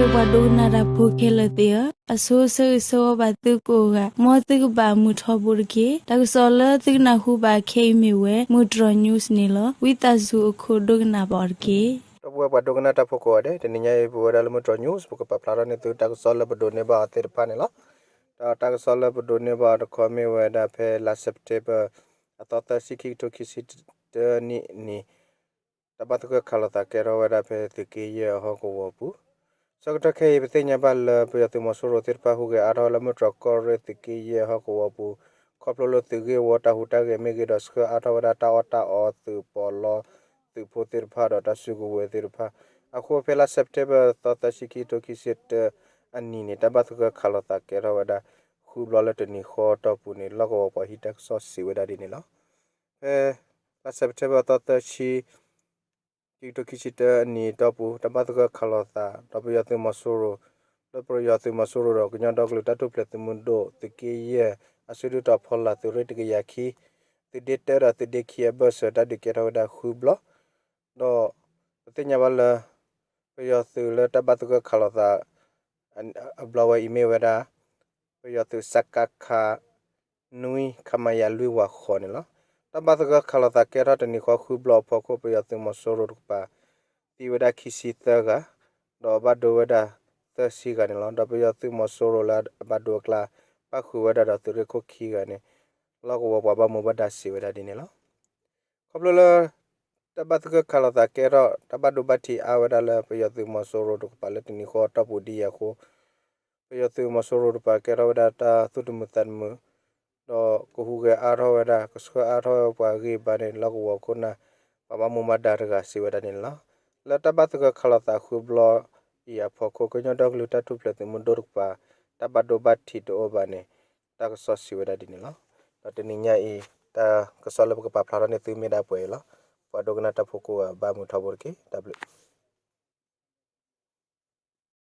ပှၤဒိကနၣ်တၢ်ဖိခဲလၢာ်သ့ၣ်ဧၢ, အဆိဆၢဂ့ၤဆၢဝါဘၣ်သုကိးဂၤ, မ်သုကဘၣ်မုာ်ထီဘိတက့ၢ်. တၢ်ကစီၣ်လၢသုကနၢ်ဟူဘၣ်ခဲအံၤမ့ၢ်ဝဲ မုၢ်တြီၢ် news န့ၣ်လီၤ. ဝံသးစူၤအခိၣ်ဒိကနၣ်ဘၣ်အီၤတက့ၢ်. ဒီပုၢ်ဝဲၢ်ပှၤဒိကနၣ်တၢ်ဖိကိးဂၤဒဲး, တနံၤညါအံၤ ပဝဲဒၣ်လၢမုၢ်တြီၢ် news ပကပာ်ဖျါထီၣ်န့ၢ်သုတၢ်ကစီၣ်လၢပဒိးန့ၢ်ဘၣ်အီၤသ့ၣ်တဖၣ်န့ၣ်လီၤ. ဒီးတၢ်ကစီၣ်လၢပဒိးန့ၢ်ဘၣ်အီၤတခီမ့ၢ်ဝဲဒၣ်ဖဲလါ September အသီသၢဆံ ခံကထိခံဆံတၢနံၣ်န့ၣ် တၢ်ဘၣ်သဂၢၢ်ခးလိာ်သးကဲထီၣ်ဝဲဒၣ်ဖဲသုးက့ယဲၢ်အဟီၣ်ကဝီၤပူၤ, ဆၢကတီၢ်ခဲအံၤ ပသ့ၣ်ညါဘၣ်လၢပယီၤသုးမီၤစိရိၤသ့ၣ်တဖၣ်ဟူးဂဲၤအါထီၣ်ဝဲလၢမုၢ်တြီၢ်ကီၢ်ရ့ၣ်သုးက့ယဲၢ်အဟီၣ်ကဝီၤပူၤ, ခီဖျိလၢသုးဂ့ၢ်ဝီတၢ်ဟူးတၢ်ဂဲၤမ့ၢ်ဂ့ၤဒီး ဆှၢအါထီၣ်ဝဲဒၣ်တၢ်အီၣ်တၢ်အီ သုးပီးလီ သုးဖိသ့ၣ်တဖၣ်ဒီးတၢ်စုကဝဲၤသ့ၣ်တဖၣ်, အဃိဖဲလါ September သီသၢဆံ ခံကထိခံဆံတၢအနံၤန့ၣ် တၢ်ဘၣ်သဂၢၢ်ခးလိာ်သးကဲထီၣ်ဝဲဒၣ် ဃုဘျီလၢတနံၤဃီအတီၢ်ပူၤန့ၣ် လီၢ်ကဝီၤပှၤဟံးတၢ်ကစီၣ်စံးဝဲဒၣ်ဒ်န့ၣ်လီၤ. ဖဲလါ September သီသၢဆံ ခံကထိခံဆံတၢအနံၤအတီၢ်ပူၤ တၢ်ဘၣ်သဂၢၢ်ခးလိာ်သး ဒီးပယီၤသုးမီၤစိရိၤ, လၢပယီၤသုးမီၤစိရိၤဒီးကညီဒီကလုာ်တၢ်ထူၣ်ဖျဲးသုးမုၢ်ဒိၣ် သုးက့ယဲၢ် အစုဒုၣ်တီၤဖီလာ် သုးရ့ၣ်တကယၤခံ, သုးဒ့တၢဒီးသုးဒ့ခံအဘၢၣ်စၢၤ တၢ်ဒုးကဲထီၣ်ဝဲဒၣ်ဃုဘျီ, ဒီးပသ့ၣ်ညါဘၣ်လၢ ပယီၤသုးလၢတၢ်ဘၣ်သဂၢၢ်ခးလိာ်သး အဘျီဝဲအံၤမ့ၢ်ဝဲဒၣ် ပယီၤသုး စကခ နွံ ခမရ လွံၢ်ဝၤဃိးန့ၣ်လီၤ. တၢ်ဘၣ်သဂၢၢ်ခးလိာ်သးကဲထီၣ်တနံၤဃီဃုဘျီအဖီခိၣ် ပယီၤသုးမီၤစိရိၤတကပၤ သံဝဲဒၣ်ခံဆံသၢဂၤ, ဒီးဘၣ်ဒိဝဲဒၣ်သၢဆံဂၤန့ၣ်လီၤ. ဒီးပယီၤသုးမီၤစိရိၤလၢအဘၣ်ဒိအကျါ ပၣ်ဃုာ်ဝဲဒၣ်ဒီးသုးရ့ၣ်ခိၣ်ခံဂၤန့ၣ် လီၢ်ကဝီၤပှၤဘၣ်မူဘၣ်ဒါစံးဝဲဒၣ်ဒ်န့ၣ်လီၤ. ခီဖျိလၢ တၢ်ဘၣ်သဂၢၢ်ခးလိာ်သးကဲထီၣ် တၢ်ဘၣ်ဒိဘၣ်ထံးအါဝဲဒၣ်လၢပယီၤသုးမီၤစိရိၤတကပၤလၢတနံၤဃီအတီၢ်ပူၤဒ်အံၤအဃိ, ပယီၤသုးမီၤစိရိၤတကပၤကဲထီၣ်ဝဲဒၣ်တၢ်သူၣ်တမုာ်သးတမုာ်, ဒီးကဟူးဂဲၤအါထီၣ်ဝဲဒၣ် ကဆှၢအါထီၣ်ဝဲပှၤဂံၢ်ဘါန့ၣ် လီၢ်ကဝီၤခိၣ်နၢ် ပှၤဘၣ်မူဘၣ်ဒါတဂၤစံးဝဲဒၣ်န့ၣ်လီၤ. လၢတၢ်ဘၣ်သဂၢၢ်ခးလိာ်သးဃုဘျီအံၤအဖီခိၣ် ကညီဒီကလုာ်တၢ်ထူၣ်ဖျဲးသုးမုၢ်ဒိၣ်တကပၤ တၢ်ဘၣ်ဒိဘၣ်ထံးတအိၣ်ဘၣ်န့ၣ် တၢ်ကစီၣ်စံးဝဲဒၣ်ဒ်န့ၣ်လီၤ. ဒီးတနံၤညါအံၤ တၢ်ကစီၣ်လၢပကပာ်ဖျါထီၣ်န့ၢ်သုမ့ၢ်ဒၣ်ပှဲၤအံၤလီၤ. ပှၤဒိကနၣ်တၢ်ဖိကိးဂၤ ဘၣ်မုာ်ထီဘိတက့ၢ်. တၢ်ဘျုး